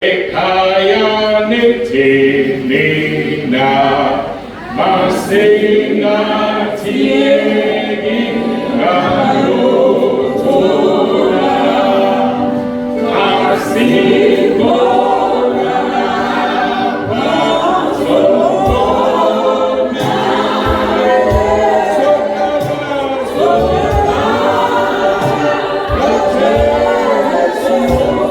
Ekhaya nithini na masingathiyeki ngalutho na asikhona lapha sona sona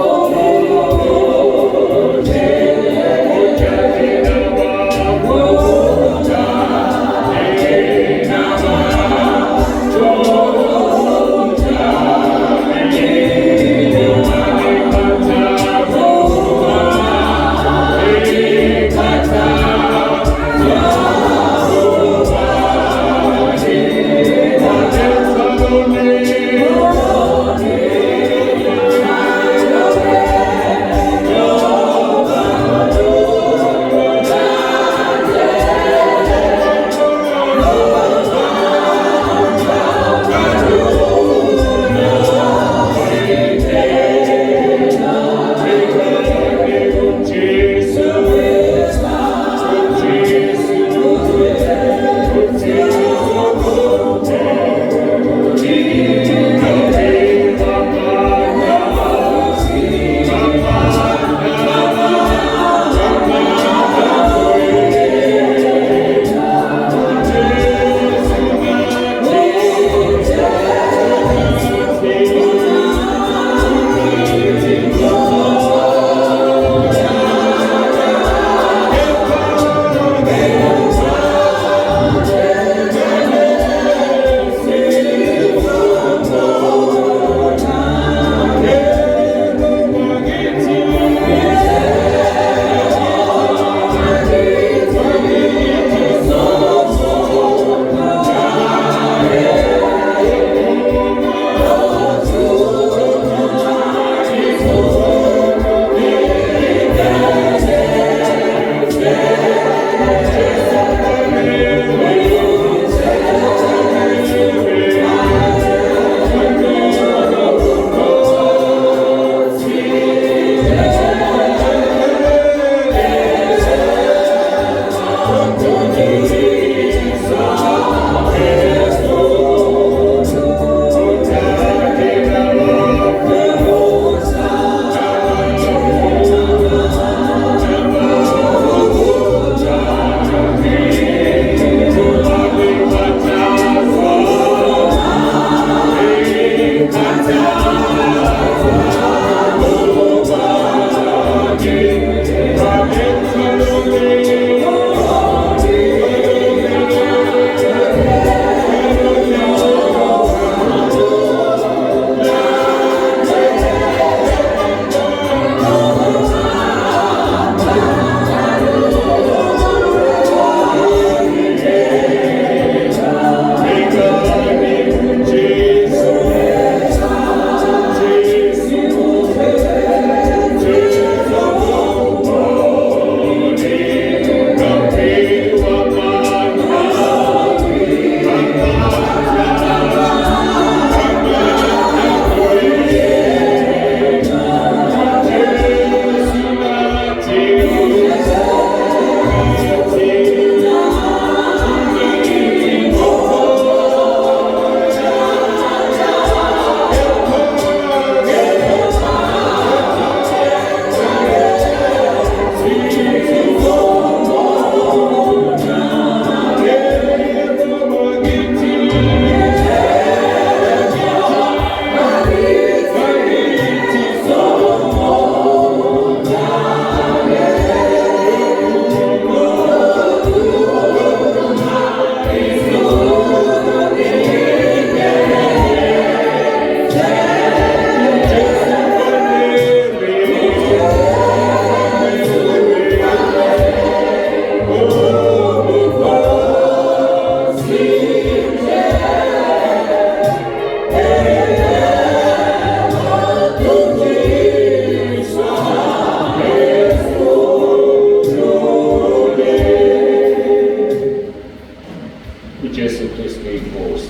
uJesu Kristu inkosi.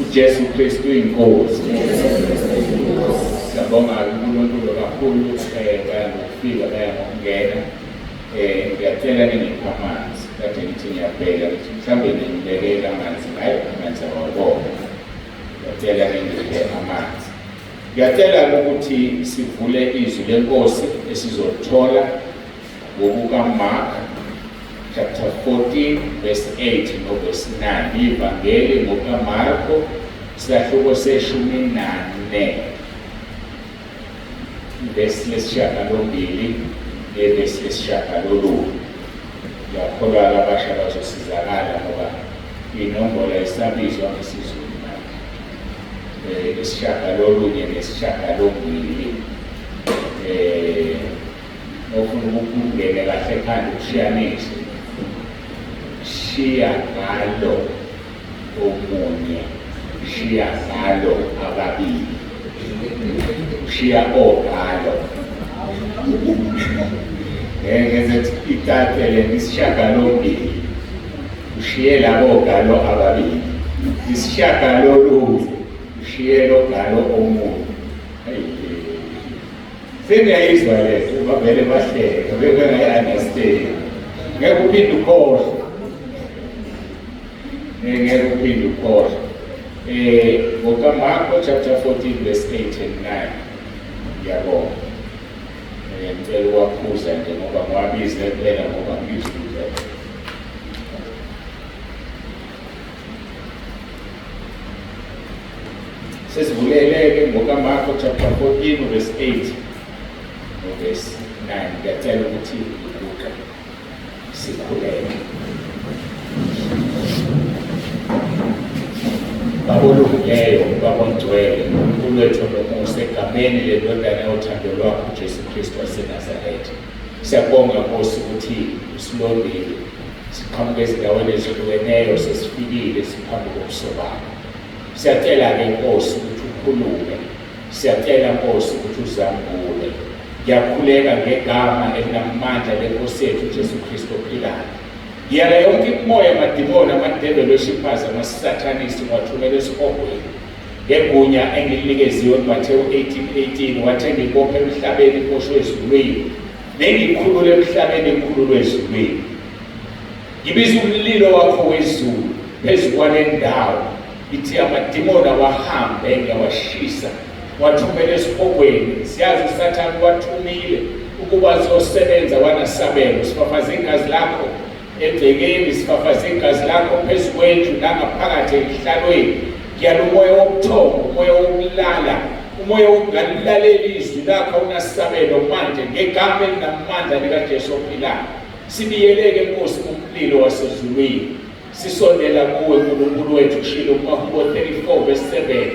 uJesu Kristu inkosi. Siyabonga uNkulunkulu kakhulu. Baya ngokufika, baya ngokungena. Ngiyacela ningiphe amanzi. Kade ngithi ngiyabheka ngithi mhlawumbe ningibekele amanzi, hhayi amanzi awabona. Ngiyacela ningiphe amanzi. Ngiyacela ukuthi sivule izwi lenkosi esizolithola ngokukaMark chapter 14 verse 8 no verse 9. Ivangeli ngokukaMarko isahluko seshumi nane, ivesi lesishiyagalombili nevesi lesishiyagalolunye. Ngiyakholwa abasha bazosizakala ngoba inombolo ayisabizwa ngesiZulu manje. Isishiyagalolunye nesishiyagalombili, ofuna ukungene kahle ekhanda ukushiyanise shiya ngalo omunye, shiya ngalo ababili, ushiya ogalo. Ngeke icace le. Isishiyagalombili ushiye labo galo ababili, isishiyagalolunye ushiye lo galo omunye. Sengiyayizwa le, bavele bahleka bengayi-understand. Ngeke uphinde ukhohlwe, ngeke uphinde ukhohlwe. NgokaMarko chapter 14 verse 8 and 9. Ngiyabonga. Ngicela ukwaphuza nje ngoba ngiwabize kuphela ngoba ngizwe. Sesivuleleke ngokaMarko chapter 14 verse 8 no verse 9. Ngiyacela ukuthi uguqe sikhuleke. Baba olungileyo, Baba ongcwele, Nkulunkulu wethu onomusa, egameni lendodana yothando lwakho uJesu Kristu waseNazaretha. Siyabonga Nkosi ukuthi usilondile. Siqhamuka ezindaweni ezihlukeneyo, sesifikile siphambi kobuso bakho. Siyacela-ke Nkosi ukuthi ukhulume. Siyacela Nkosi ukuthi uzambule. Ngiyakhuleka ngegama elinamandla lenkosi yethu uJesu Kristu ophilayo. Ngiyala yonke imimoya, amadimoni, ama-devil worshippers, ama-satanist, ngiwathumela esihogweni. Ngegunya engilinikeziwe kuMathewu 18:18, wathe ngibophe emhlabeni iboshwe ezulwini, nengikhulule emhlabeni ikhululwe ezulwini. Ngibiza umlilo wakho wezulu phezu kwale ndawo. Ngithi amadimoni awahambe, ngiyawashisa, wathumela esihogweni. Siyazi uSathane wathumile ukuba azosebenza, wanasabelo. Sifafaze igazi lakho egcekeni, sifafaze igazi lakho phezu kwendlu nangaphakathi ehlalweni. Ngiyala umoya wobuthongo, umoya wokulala, umoya wokungalilaleli izwi lakho, unasabelo manje ngegama elinamandla likaJesu ophilayo. Sibiyeleke Nkosi umlilo wasezulwini. Sisondela kuwe Nkulunkulu wethu. Ushilo kumaHubo 34 verse 7,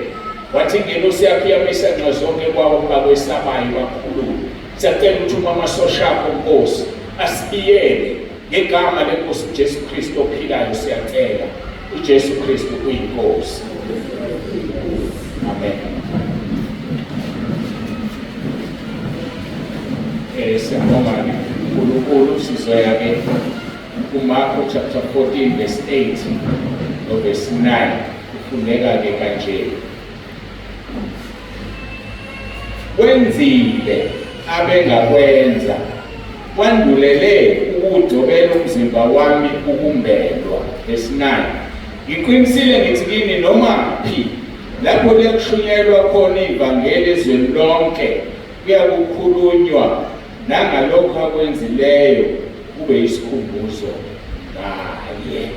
wathi ingelosi yakho iyamisa nxa zonke kwabo bakwesabayo bakhulule. Siyacela ukuthi uma amasosha akho Nkosi asibiyele ngegama lenkosi uJesu Kristu ophilayo. Siyacela, uJesu Kristu uyinkosi. Amen. Siyabonga uNkulunkulu. Sizoya ke kuMarko chapter 14 verse 8 no verse 9. Kufundeka ke kanje: Wenzile abengakwenza, wandulele ukugcobela umzimba wami ukumbelwa. Verse 9: Ngiqinisile ngithi kini, noma phi lapho liyakushunyelwa khona ivangeli ezweni lonke, kuyakukhulunywa nangalokho akwenzileyo, kube isikhumbuzo ngaye.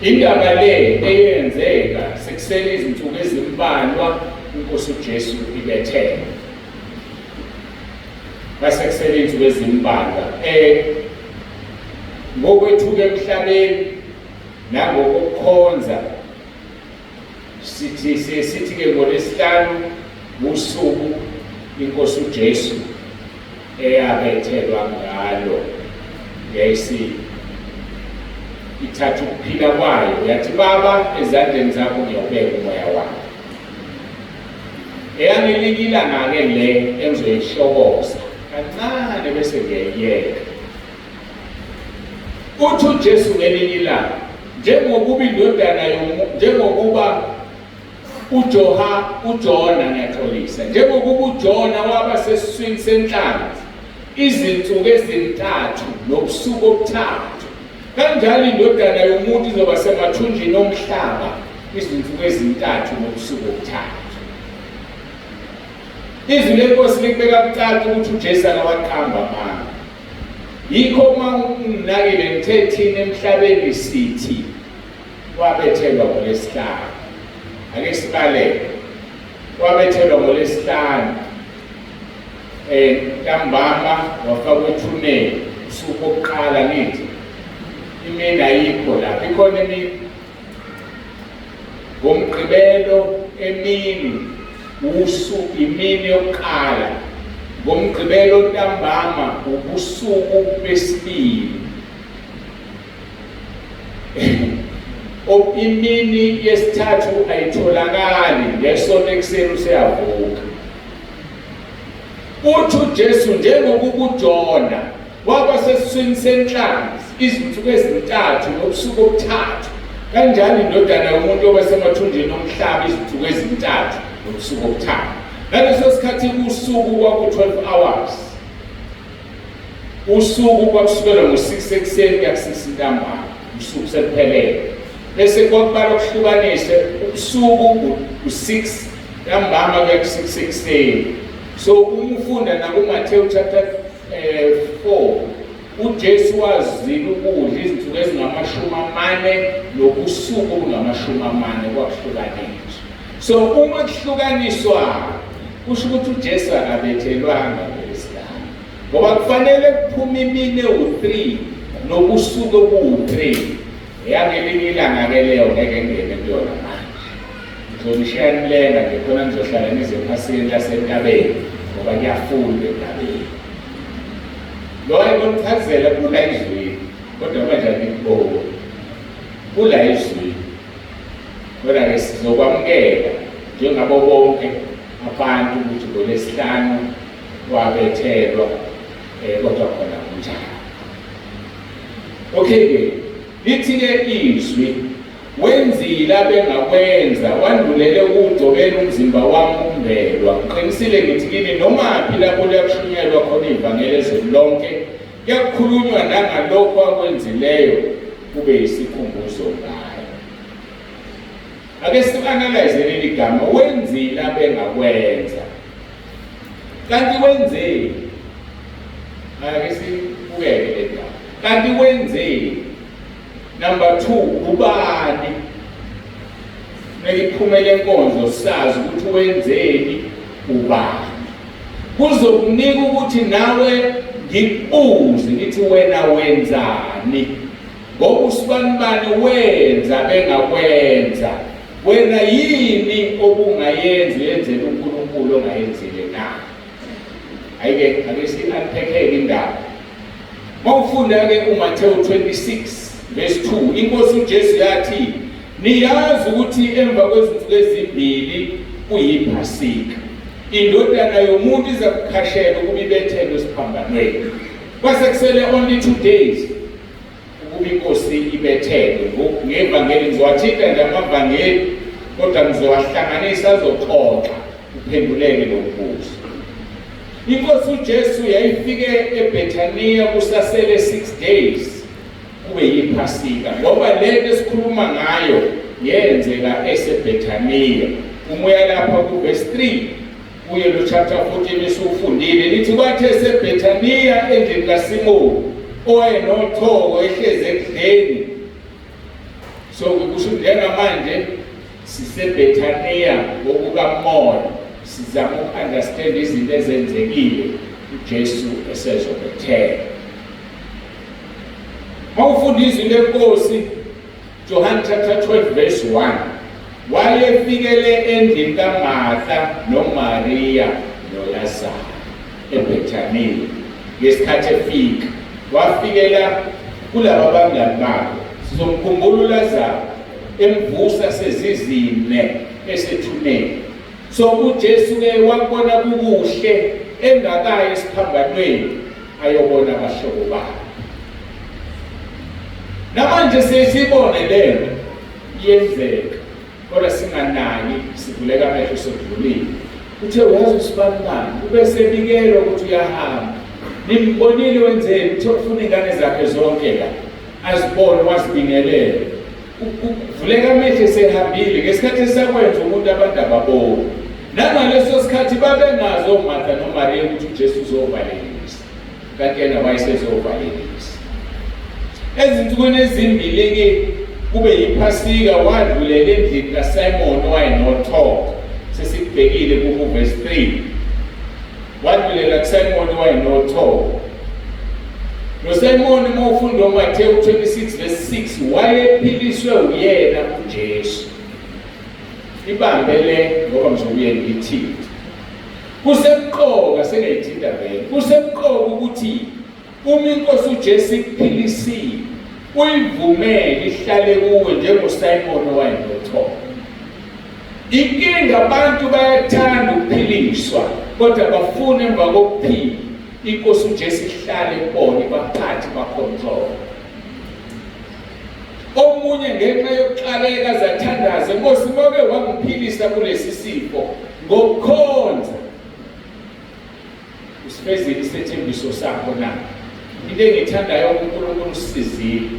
Indaba le eyenzeka sekusele izinsuku ezimbalwa inkosi uJesu ibethelwe, base kusele izinsuku ezimbalwa. Ngokwethuka emhlabeni nangokukhonza, sithi sithi ke ngoLwesihlanu usuku inkosi uJesu eyabethelwa ngalo, yayisi ithatha ukuphila kwayo, yathi, "Baba, ezandleni zakho ngiyawubeka umoya wami." Eyangelinye ilanga-ke le engizoyihlokoza kancane bese ngiyayiyeka. Uthi uJesu ngelinye ilanga, njengokuba indodana njengokuba uJoha uJona ngiyaxolisa njengokuba uJona waba sesiswini senhlanzi izinsuku ezintathu nobusuku obuthathu kanjalo indodana yomuntu izoba semathunjini omhlaba izinsuku ezintathu nobusuku obuthathu. Izwi lenkosi likubeka kucaca ukuthi uJesu akawaqamba amanga. Yikho uma unginakile ngithe thina emhlabeni sithi wabethelwa ngolwesihlanu. Ake sibaleke. Wabethelwa ngolwesihlanu. Ntambama wafakwa ethuneni usuku bokuqala ngithi imini ayikho lapha ikhona imini ngomgqibelo emini usuku imini yokuqala ngomgqibelo ntambama ubusuku besibili imini yesithathu ayitholakali ngesonto ekuseni useyavuka. Uthi uJesu njengokuba uJona waba sesiswini senhlanzi izinsuku ezintathu nobusuku obuthathu, kanjalo indodana yomuntu yoba semathunjini omhlaba izinsuku ezintathu nobusuku obuthathu. Ngaleso sikhathi usuku kwaku-12 hours. Usuku kwakusukela ngo-6 ekuseni kuya ku-6 ntambama, usuku seluphelele. Bese kwakubalwa kuhlukanise ubusuku u-6 ntambama kuya ku-6 ekuseni. So uma ufunda nakuMathewu chapter 4 uJesu wazila ukudla izinsuku ezingamashumi amane nobusuku obungamashumi amane kwakuhlukaniswa. So uma kuhlukaniswa kusho ukuthi uJesu akabethelwanga ngolwesihlanu ngoba kufanele kuphume imini ewu-3 nobusuku obuwu-3. Eyangelinye ilanga-ke leyo ngeke ngene kuyona manje. Ngizonishiya nilenga nje khona nizohlala nize ephasikeni lasentabeni ngoba kuyafundwa entabeni. Loyo konichazela kula izwini kodwa manje anikuboni. Kula izwini. Kodwa-ke sizokwamukela njengabo bonke abantu ukuthi ngolwesihlanu wabethelwa kodwa khona kunjalo. Okay-ke lithi-ke izwi wenzile abengakwenza wandulele ukuwugcobela umzimba wami umbelwa. Ngiqinisile ngithi kini nomaphi lapho liyakushunyayelwa khona ivangeli ezweni lonke kuyakukhulunywa nangalokho akwenzileyo kube yisikhumbuzo ngayo. Ake si-analyze leli gama wenzile abengakwenza. Kanti wenzeni? Ake sibukeke le ndaba. Kanti wenzeni? Number 2 ubani? Funeka lenkonzo sazi ukuthi wenzeni ubani. Kuzokunika ukuthi nawe ngikubuze ngithi wena wenzani? Ngoba usibanibani wenza bengakwenza. Wena yini obungayenza uyenzela uNkulunkulu ongayenzile na? Ayike ake si-unpack-ke indaba. Mawufunda-ke uMathewu 26 verse 2, inkosi uJesu yathi, niyazi ukuthi emva kwezinsuku ezimbili kuyiPhasika. Indodana yomuntu iza kukhashelwa ukuba ibethelwe esiphambanweni. Kwase kusele only 2 days ukuba inkosi ibethelwe. Ngevangeli ngizowathinta nje amavangeli kodwa ngizowahlanganisa azoxoxa uphenduleke lo mbuzo. Inkosi uJesu yayifike eBethaniya kusasele 6 days kube yiPhasika ngoba lento esikhuluma ngayo yenzeka eseBethaniya. Uma uya lapha ku-verse 3 kuye lo chapter 14 esiwufundile lithi kwathi eseBethaniya endlini kaSimoni owayenochoko ehlezi ekudleni. So kusho njengamanje siseBethaniya ngokukamoya sizama uku-understand izinto ezenzekile uJesu esezobethela. Mawufunda izwi lenkosi John chapter 12 verse 1 wayefikele endlini kaMartha noMaria noLazaro eBethaniya. Ngesikhathi efika wafikela kulaba bangani bakhe. Sizomkhumbula uLazaro emvusa sezizine esethuneni. So uJesu ke wakubona kukuhle engakayi esiphambanweni ayobona abahlobo bakhe. Namanje sesibone lento iyenzeka. Kodwa singanaki, sivuleka amehlo sokudlulile. Uthe uyazi usibanibani, ube sebikelwa ukuthi uyahamba. Nimbonile wenzeni? Uthe ufuna ingane zakhe zonke la. Azibone wazibingelela. Vuleka amehlo esehambile ngesikhathi esakwenza umuntu abantu ababoni. Nangaleso sikhathi babengazi oMartha noMariya ukuthi uJesu uzovalelisa. Kanti yena wayesezovalelisa. Ezinsukwini ezimbili-ke kube yiPhasika, wadlulela endlini kaSimon owayenochoko. Sesikubhekile kuvesi 3. Wadlulela kuSimon owayenochoko. NoSimon uma ufunda uMathewu 26 verse 6 wayephiliswe uyena uJesu. Ibambe le ngoba ngizobuye ngiyithinte. Kusemqoka sengiyithinta vele. Kusemqoka ukuthi uma inkosi uJesu ikuphilisile uyivumele ihlale kuwe njengoSimon owayenochoko. Inkinga abantu bayathanda ukuphiliswa kodwa bafuna emva kokuphila inkosi uJesu ihlale kubona ibaphathe bakhontrole. Omunye ngenxa yokuxakeka zathandaza, Nkosi make wangiphilisa kulesi sifo ngokukhonza. Usifezile isethembiso sakho na? Into engiyithandayo uNkulunkulu usisizile.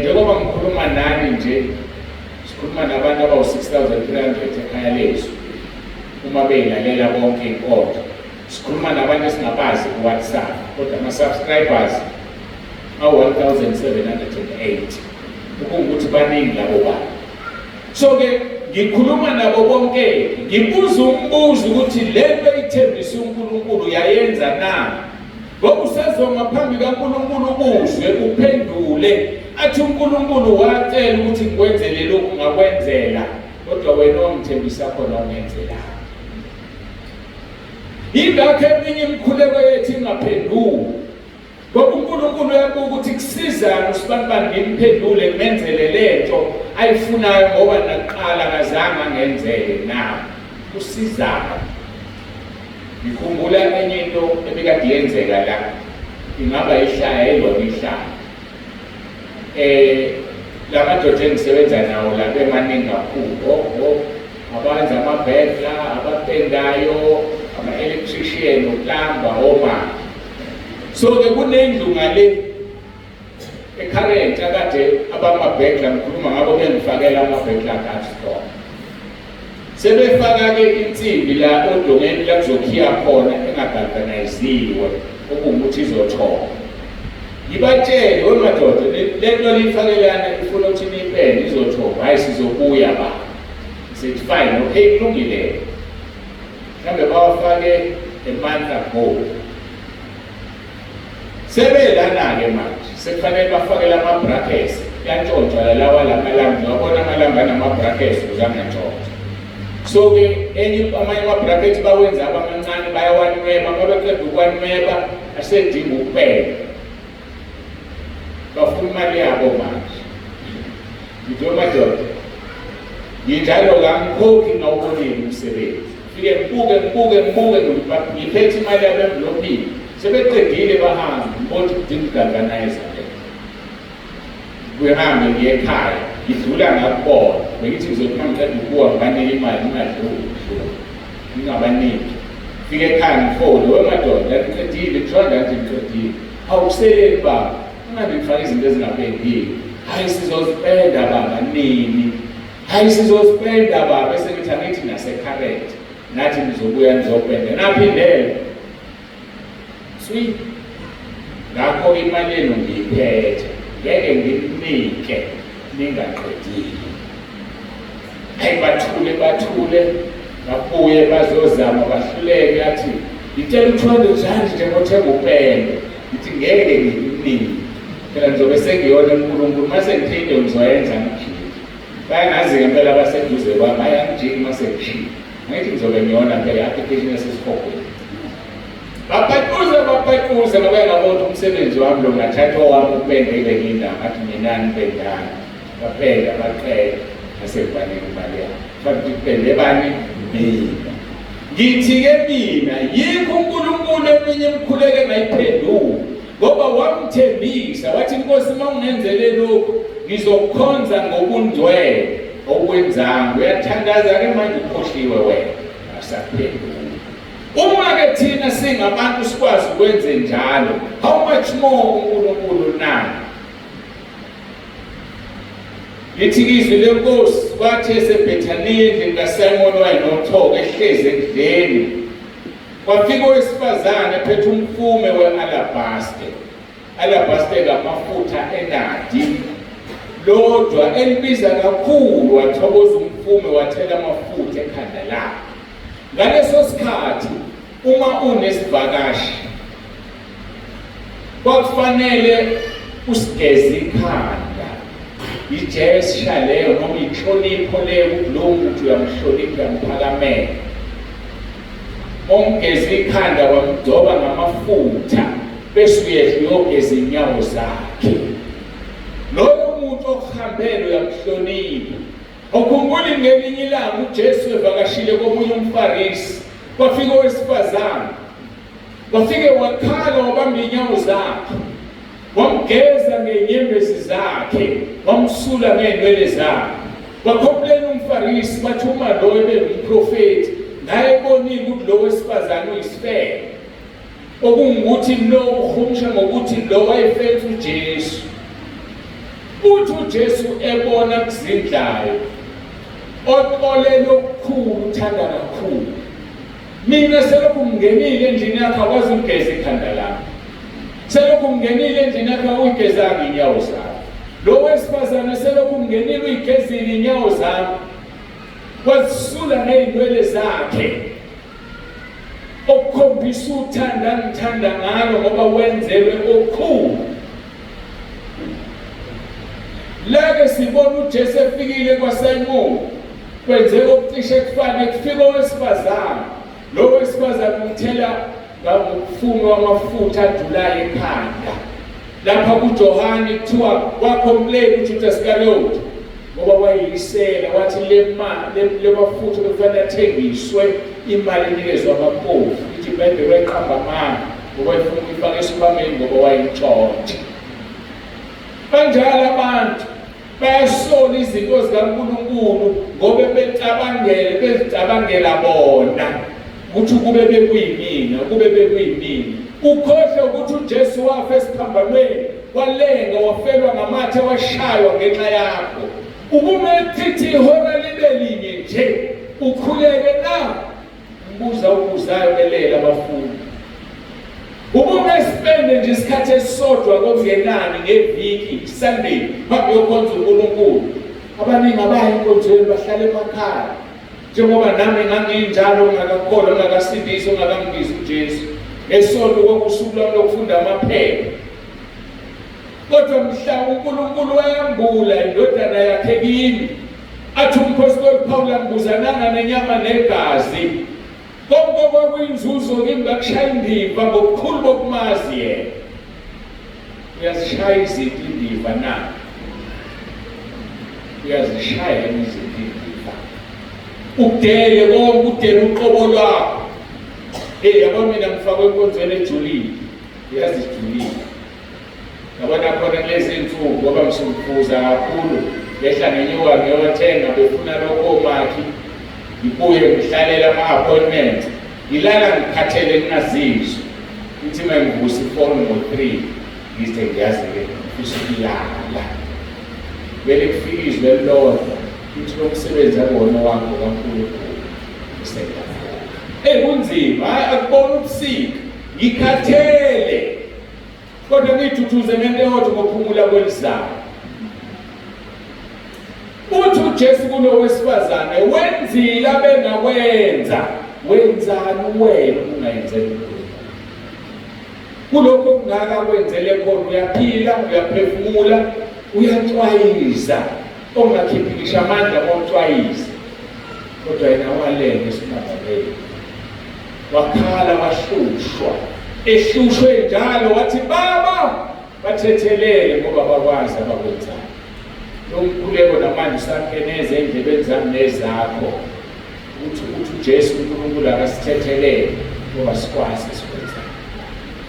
Njengoba ngikhuluma nani nje, sikhuluma nabantu abawu-6300 ekhaya lethu uma beyilalela bonke inkonzo. Sikhuluma nabantu esingabazi ku-WhatsApp, kodwa ama-subscribers awu-1708 okungukuthi baningi labo bantu. So-ke ngikhuluma nabo bonke, ngibuza umbuzo ukuthi le nto ithembisa uNkulunkulu yayenza na? Ngoba usazoma phambi kaNkulunkulu ubuzwe uphendule athi uNkulunkulu wacela ukuthi ngikwenzele lokhu ngakwenzela, kodwa wena ongithembisa khona ungenzelanga. Yingakho eminye imikhuleko yethu ingaphenduli. Ngoba uNkulunkulu uyabuka ukuthi kusizani usibanibani ngimphendule ngimenzele lento ayifunayo ngoba nakuqala akazange angenzele na. Kusizani? Ngikhumbula enye into ebikade yenzeka la. Ingaba ihlaya elona ihlaya. Lamadoda engisebenza nawo la bemaningi kakhulu. Oh, abenza amabhedla, abapendayo, ama-electrician, oplumber, omama. So-ke kunendlu ngale ekharenti akade abamabhedla ngikhuluma ngabo bengifakela amabhedla akastore. Sebefaka-ke insimbi la odongeni la kuzokhiya khona engagalvaniziwe okuwukuthi izothoba. Ngibatshele we madoda le nto niyifakelana ifuna ukuthi niyipende izothoba, hhayi sizobuya ba. Sithi fine, okay kulungile. Mhlawumbe bawafake a month ago. Sebelana-ke manje sekufanele bafake lama-brackets yantshontshwa lalawa lamalambi wabona amalambi anama-brackets ukuze angantshontshwa. So-ke enye amanye ama-brackets bawenza abamancane bayawanweba, uma beqeda ukuwanweba asedinga ukupenda. Bafuna imali yabo manje. Ngithe madoda, nginjalo kangikhokhi ngawubonile umsebenzi. Fike ngibuke ngibuke ngibuke ngiphethe imali yabo emvilophini. Sebeqedile bahambe, ngibona ukuthi kudinga ugalvanizer le. Kuhambe ngiye ekhaya, ngidlula ngakubona. Bengithi ngizothi uma ngiqeda ukubuka ngibanike imali ngingadluli, ngingabaniki. Fike ekhaya ngifone, we madoda ngiqedile, kuthiwa njani nje ngiqedile. Hawu kuseleni baba, ungabe ngifake izinto ezingapendiwe. Hayi sizozipenda baba nini? Hayi sizozipenda baba, bese ngithi angithi nasekharenti. Nathi nizobuya nizopenda. Naphindela. Swi. Ngakho imali yenu ngiyiphethe. Ngeke ngikunike ningaqedile. Hayi bathule bathule babuye bazozama bahluleke athi ngitshela u-200 rand nje ngothenga upende. Ngithi ngeke ngikunike. Phela ngizobe sengiyona uNkulunkulu mase ngithe into ngizoyenza ngijike. Bayangazi ngempela abaseduze kwami hayi angijiki mase ngishilo. Ngithi ngizobe ngiyona phela i-application yasesihogweni. Baphaquza baphaquza ngoba ngabona umsebenzi wami lo ngathatha owami upende ibe ngindaba ngathi mina ngipendani. Bapenda baqeda ngase ngibanike imali yabo. Bathi kupende bani? Mina. Ngithi-ke mina yikho uNkulunkulu eminye imikhuleko engayiphenduli ngoba wamthembisa wathi Nkosi uma ungenzele lokhu ngizokukhonza ngobungcwele. Awukwenzanga, uyathandaza-ke manje ukhohliwe wena, asaphenduli. Uma-ke thina singabantu sikwazi ukwenze njalo, how much more uNkulunkulu na? Lithi izwi lenkosi, kwathi eseBhethaniya endlini kaSimoni wayenochoko ehlezi ekudleni, kwafika owesifazane ephethe umfume we-alabaste. Alabaste ngamafutha enadi lodwa elibiza kakhulu, wathokoza umfume wathela amafutha ekhanda lakhe. Ngaleso sikhathi uma unesivakashi kwakufanele usigeze ikhanda, ijesha leyo noma inhlonipho leyo ukuthi lowo muntu uyamhlonipha, uyamphakamela. Omgeza ikhanda wamgcoba ngamafutha bese uyehla uyogeza inyawo zakhe. Loyo muntu okuhambele uyamhlonipha. Ukhumbula ngelinye ilanga uJesu evakashile komunye umFarisi, kwafika owesifazane, wafike wakhala wabamba inyawo zakhe, wamgeza ngenyembezi zakhe, wamsula ngey'nwele zakhe. Wakhompleni umFarisi, bathi uma lo ebengumprofethi, ngaye ebonile ukuthi lo wesifazane uyisifebe. Okungukuthi lo uhumusha ngokuthi lo wayefetha uJesu. Uthi uJesu ebona kuzindlayo oxolele okukhulu uthanda kakhulu. Mina selokhu ngingenile endlini yakho akwazi ukugeza ikhanda lami. Selokhu ngingenile endlini yakho awuyigezanga inyawo zami. Lo wesifazane selokhu ngingenile uyigezile inyawo zami. Wazisula nezinwele zakhe. Okukhombisa uthando angithanda ngalo ngoba wenzelwe okukhulu. La-ke sibona uJesu efikile kwaSayimoni, kwenzeka okucishe kufane, kufika owesifazane. Lo wesifazane umthela ngomfuno wamafutha adulayo ekhanda. Lapha kuJohane kuthiwa wacomplain uJudas Iskariyoti ngoba wayeyisela, wathi le mali le mafutha bekufanele athengiswe imali inikezwe abampofu. Ithi iBhayibheli wayiqamba amanga ngoba wayefuna ukuyifaka esikhwameni ngoba wayintshontsha. Banjalo abantu bayasola izinto zikaNkulunkulu ngoba becabangele bezicabangela bona ukuthi kube bekuyimina, kube bekuyimina. Ukhohlwe ukuthi uJesu wafa esiphambanweni, walenga, wafelwa ngamathe, washaywa ngenxa yakho. Ubungachitha ihora libe linye nje ukhuleke na? Umbuzo awubuzayo belele abafundi. Ubungespende nje isikhathi esisodwa kokungenani ngeviki, Sunday, uhambe uyokhonza uNkulunkulu. Abaningi abaya enkonzweni bahlala emakhaya. Njengoba nami nganginjalo ngingakakholwa, ngingakasindiswa, ngingakambizi uJesu. Ngesonto kwakusuku lwami lokufunda amaphepha. Kodwa mhla uNkulunkulu wayambula indodana yakhe kimi, athi umphostoli Paul angibuzananga nenyama negazi. Konke okwakuyinzuzo kimi ngakushaya indiva ngobukhulu bokumazi yena. Uyazishaya izinto indiva na? Uyazishaya izinto indiva. Udele konke, udele uqobo lwakho. Hey, yabo mina ngifakwe enkonzweni ejulile. Yazi ijulile. Yabona khona kulezi nsuku ngoba ngisukufuza kakhulu ngehla ngenyuka ngiyothenga befuna lokho omakhi ngibuye ngihlalela ama-appointment ngilala ngikhathele ngingazizwa ithi uma ngivusa ifoni ngo-3 ngithe ngiyazi-ke ngifisa ukulala vele kufika izwi elilodwa lithi lo msebenzi akuwona wakho kaNkulunkulu usengiyavuka. Eyi kunzima, hhayi akubona ubusika ngikhathele Kodwa ngiduduze ngento eyodwa ngokuphumula kwelizayo. Uthi uJesu kulo wesifazane, wenzile abengakwenza, wenzani wena ungayenzeli uNkulunkulu? Kulokho okungaka kwenzele khona uyaphila, uyaphefumula, uyacwayiza, ongakhiphi ngisho amandla omcwayiza. Kodwa yena walenga esiphambanweni. Wakhala wahlushwa, ehlushwe njalo wathi, Baba, bathethelele ngoba bakwazi abakwenzayo. Lo mkhuleko namanje usankeneza ey'ndlebeni zami nezakho ukuthi uthi uJesu uNkulunkulu akasithethelele ngoba sikwazi esikwenzayo.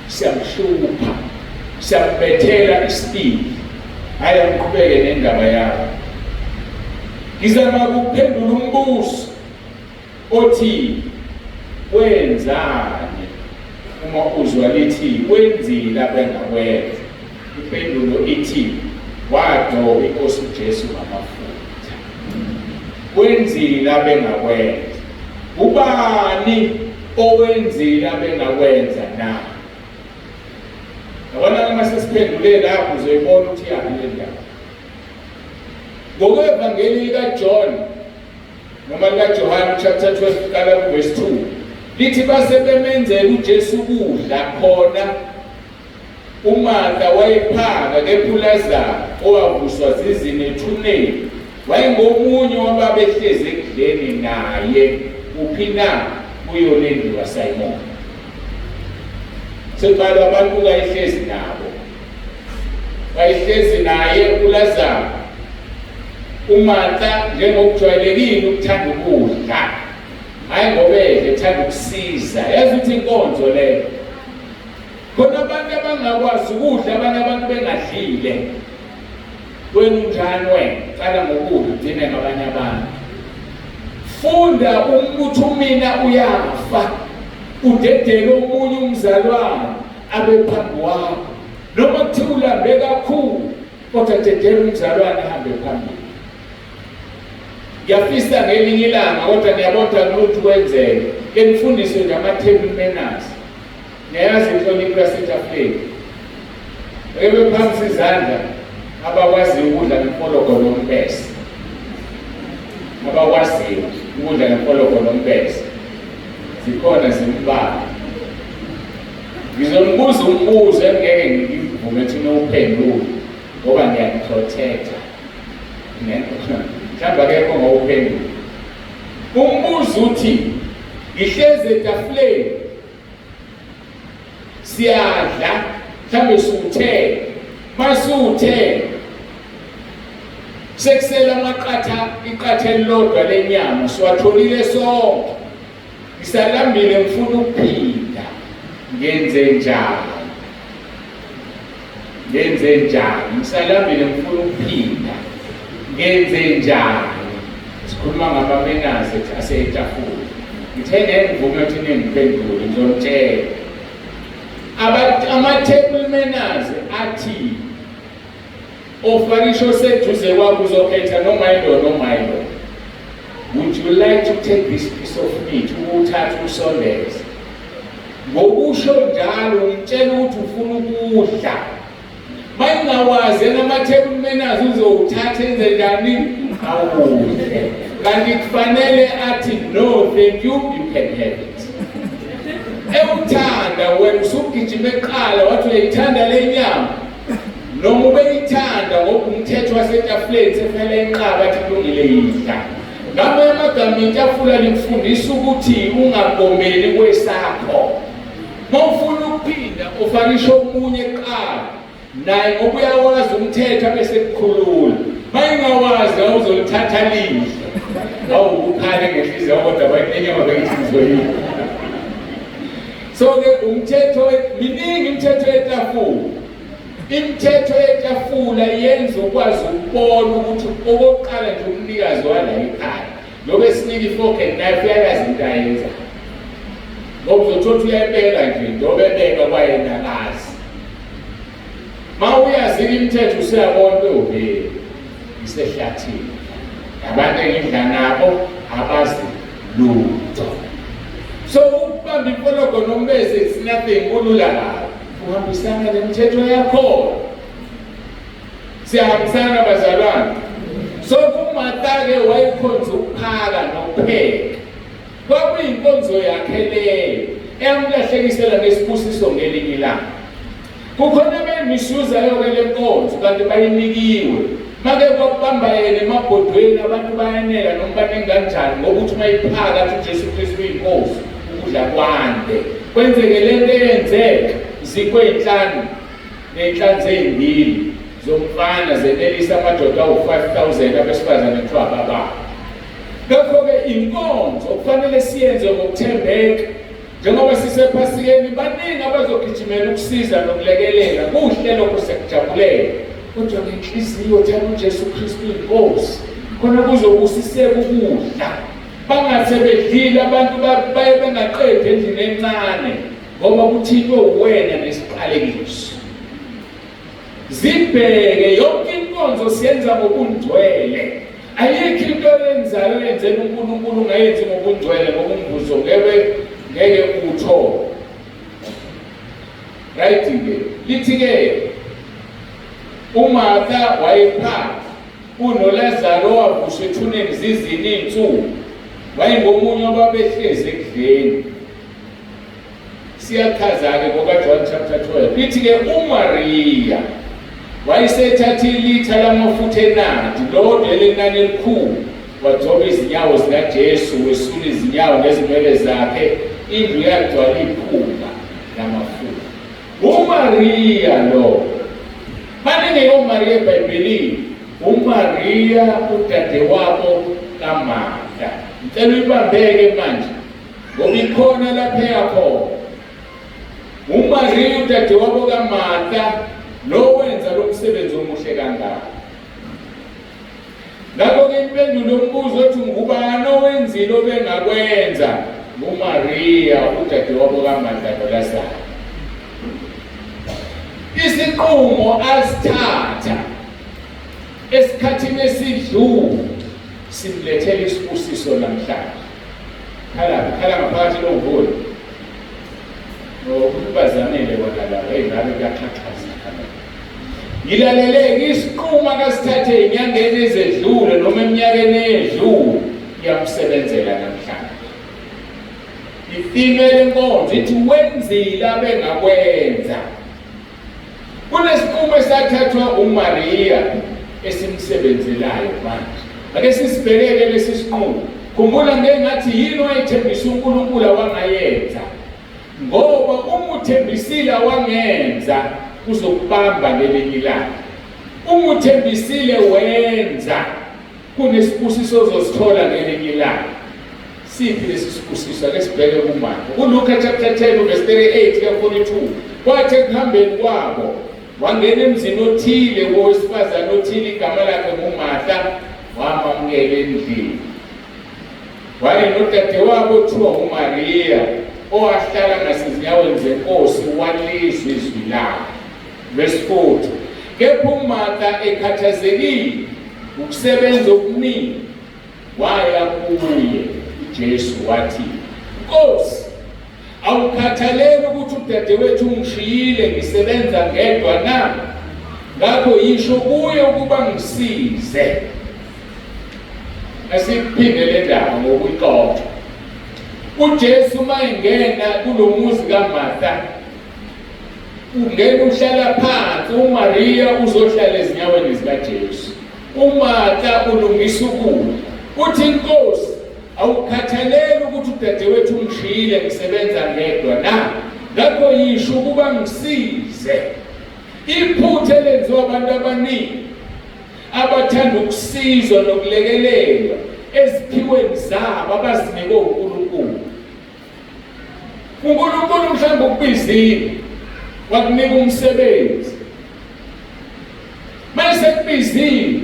Siyamhlupha, siyambethela isibili. Hhayi, angiqhubeke nendaba yakho. Ngizama ukuphendula umbuzo othi wenzani uma uzwa lithi wenzile abengakwenza. Impendulo ithi wagcoba inkosi uJesu ngamafutha. Wenzile abengakwenza. Ubani owenzile abengakwenza na? Yabona uma sesiphendule lapho uzoyibona ukuthi iyaphi le ndaba. Ngokwevangeli likaJohn noma likaJohane chapter 12 qala kuverse 2 lithi base bemenzela uJesu ukudla khona uMartha wayephaka kepha uLazaru owavuswa zizini ethuneni wayengomunye wababehlezi ekudleni naye uphi na kuyo le ndlu kaSimon. Sekubalwa abantu kayihlezi nabo, wayehlezi naye uLazaru. UMartha njengokujwayelekile ukuthanda ukudla, hhayi ngoba edla, ethanda ukusiza. Yazi ukuthi inkonzo leyo. Khona abantu abangakwazi ukudla abanye abantu bengadlile. Wena unjani wena? Qala ngokudla ugcine ngabanye abantu. Funda ukuthi umina uyafa udedele omunye umzalwane abe phambi kwakho. Noma kuthiwa ulambe kakhulu kodwa dedela umzalwane ahambe phambili. Ngiyafisa ngelinye ilanga kodwa ngiyabona ukuthi kwenzeke. Ke nifundiswe nje ama-table manners. Niyayazi inhlonipho yasetafuleni. Ake bephakamisa izandla abakwaziyo ukudla ngemfologo nombese. Abakwaziyo ukudla ngemfologo nombese. Zikhona zimbalwa. Ngizonibuza umbuzo engeke ngivume ukuthi niwuphendule ngoba ngiyakuprotecta. Mhlawumbe akekho ngowuphendula. Umbuzo uthi ngihlezi etafuleni siyadla mhlawumbe suthe masuthe sekusela amaqatha iqatha elilodwa lenyama siwatholile sonke ngisalambile ngifuna ukuphinda ngenze njani ngenze njani ngisalambile ngifuna ukuphinda ngenze njani sikhuluma ngamamenazi asetafula ngithe ngeke ngivume ukuthi ningiphendule ngizonitshela ama-table manners athi ofanisho oseduze kwakho uzokhetha noma yilo noma yilo would you like to take this piece of meat uwuthathe usondeze ngokusho njalo umtshela ukuthi ufuna ukudla mayingawazi yena ama-table manners uzowuthatha enze njani awudle kanti kufanele athi no thank you you can have it ewuthanda wena usugijima eqala wathi uyayithanda le nyama noma ubeyithanda ngoba umthetho wasetafuleni sefele enqaba athi kulungile yidla ngamanye amagama itafula likufundisa ukuthi ungagomeli kwesakho uma ufuna ukuphinda ufanisha omunye kuqala naye ngoba uyawazi umthetho abese kukhulula mayingawazi awuzolithatha lidle awukukhale ngenhliziyo kodwa bayinyama bengithi ngizoyidla so-ke umthetho miningi imithetho yetafula imithetho yetafula yenza ukwazi ukubona ukuthi okokuqala nje umnikazi wala ekhaya lobe esinika i-fork and knife uyakazi into ayenzayo ngoba uzothola ukuthi uyayibeka nje njengoba ebeka kwayena akazi ma uyazi imithetho usuyabona ukuthi ohe ngisehlathini abantu engidla nabo abazi lutho so ukubamba imfologo nombese it's nothing kulula kabi uhambisana nemithetho yakhona siyahambisana bazalwane so kuMartha-ke wayekhonza ukuphaka nokupheka kwakuyinkonzo yakhe leyo eyamlahlekisela nesibusiso ngelinye ilanga kukhona abayimisuzayo-ke le nkonzo kanti bayinikiwe make kwakubamba yena emabhodweni abantu bayanela noma baningi kanjani ngokuthi uma iphaka athi uJesu Kristu uyinkosi ukudla kwande kwenzeke le nto eyenzeka zikho ey'nhlanu ney'nhlanzi ey'mbili zomfana zenelisa amadoda awu-5000 abesifazane kuthiwa abababa ngakho-ke inkonzo kufanele siyenze ngokuthembeka njengoba sisephasikeni baningi abazogijimela ukusiza nokulekelela kuhle lokho sekujabulela kodwa ngenhliziyo thanda uJesu Kristu inkosi. Khona kuzobusiseka ukudla. Bangase bedlile abantu baye bengaqedi endlini encane ngoba kuthintwe uwena nesiqalekiso. Zibheke yonke inkonzo siyenza ngobungcwele. Ayikho into oyenzayo oyenzela uNkulunkulu ungayenzi ngobungcwele ngoba umvuzo ngeke ngeke uwuthole. Right ke lithi ke uMartha wayephatha unoLazaro owavuswa ethuneni zizini iy'nsuku wayengomunye wababehlezi ekudleni. Siyachaza-ke ngokaJohn chapter 12 lithi-ke uMariya wayesethatha ilitha lamafutha enadi lodwa elenani elikhulu wagcoba izinyawo zikaJesu wesula izinyawo ngezinwele zakhe indlu yagcwala iphunga lamafutha. UMariya lo baningi oMariya eBhayibhelini. UMariya udadewabo kaMarta. Ngicela uyibambeke manje ngoba ikhona lapha eyakhona. UMariya udadewabo kaMarta lo wenza lo msebenzi omuhle kangaka. Ngakho-ke impendulo yombuzo othi ngubani owenzile obengakwenza nguMariya udadewabo kaMarta noLazaro. Isinqumo asithatha esikhathini esidlule simlethela isibusiso namhlanje. Khala khala ngaphakathi lomvula. Ngokuthi bazamile bona la, hey ngabe kuyaxhaxhaza. Ngilalele isiqumo akasithathe enyangeni ezedlule noma eminyakeni eyedlule iyamsebenzela namhlanje. Ifime lenkonzo ithi wenzile abengakwenza. Kunesinqumo esathathwa uMaria esimsebenzelayo manje. Ake sisibhekeke lesi sinqumo. Khumbula ngeke ngathi yini wayethembisa uNkulunkulu awangayenza. Ngoba uma uthembisile awangenza uzokubamba ngelinye ilanga. Uma uthembisile wenza kunesibusiso ozosithola ngelinye ilanga. Siphi lesi sibusiso? Ake sibheke kuMarko. KuLuka chapter 10 verse 38 kuya 42. Kwathi ekuhambeni kwabo wangena emzini othile wowesifazane othile igama lakhe nguMartha wamamukela endlini. Wayenodadewabo othiwa uMariya owahlala ngasezinyaweni zeNkosi walizwa izwi lakhe. Verse 40. Kepha uMartha ekhathazekile ukusebenza okuningi waya kuye uJesu wathi, Nkosi, awukhathaleli ukuthi udadewethu ungishiyile ngisebenza ngedwa na? Ngakho yisho kuye ukuba ngisize. Asiphinde le ndaba ngokuyixoxa. UJesu uma engena kulo muzi kaMartha ungena uhlala phansi, uMariya uzohlala ezinyaweni zikaJesu. UMartha ulungisa ukudla. Uthi inkosi awukhathaleli ukuthi udadewethu ungishiyile ngisebenza ngedwa na? Ngakho yisho ukuba ngisize. Iphutha elenziwa abantu abaningi abathanda ukusizwa nokulekelelwa eziphiweni zabo abazinikwe uNkulunkulu. uNkulunkulu mhlawumbe ukubizile wakunika umsebenzi mase kubizile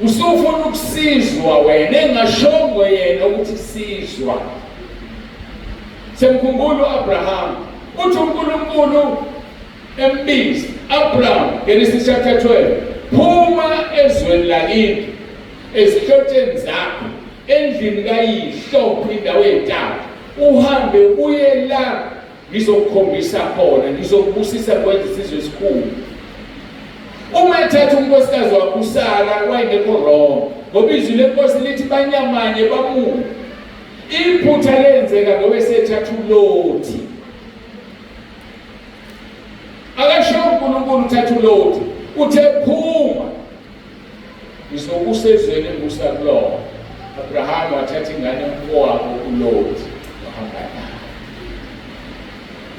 usufuna ukusizwa wena engashongo yena ukuthi sizwa. Semkhumbula uAbraham uthi uNkulunkulu embiza Abraham, Genesis chapter 12, phuma ezweni lakini ezihlotsheni zakho endlini kayihlo indawo eyintathu uhambe uye la ngizokukhombisa khona ngizokubusisa kwenza isizwe esikhulu. Uma ethatha unkosikazi wakhe uSara wayengekho wrong ngoba izwi lenkosi lithi banyamanye bamuke. Iphutha lenzeka ngoba esethatha uLothi. Akasho uNkulunkulu uthatha uLothi, uthe phuma ngizokusa ezweni engibusa kulona. Abraham wathatha ingane yomfowabo uLothi wahamba naye.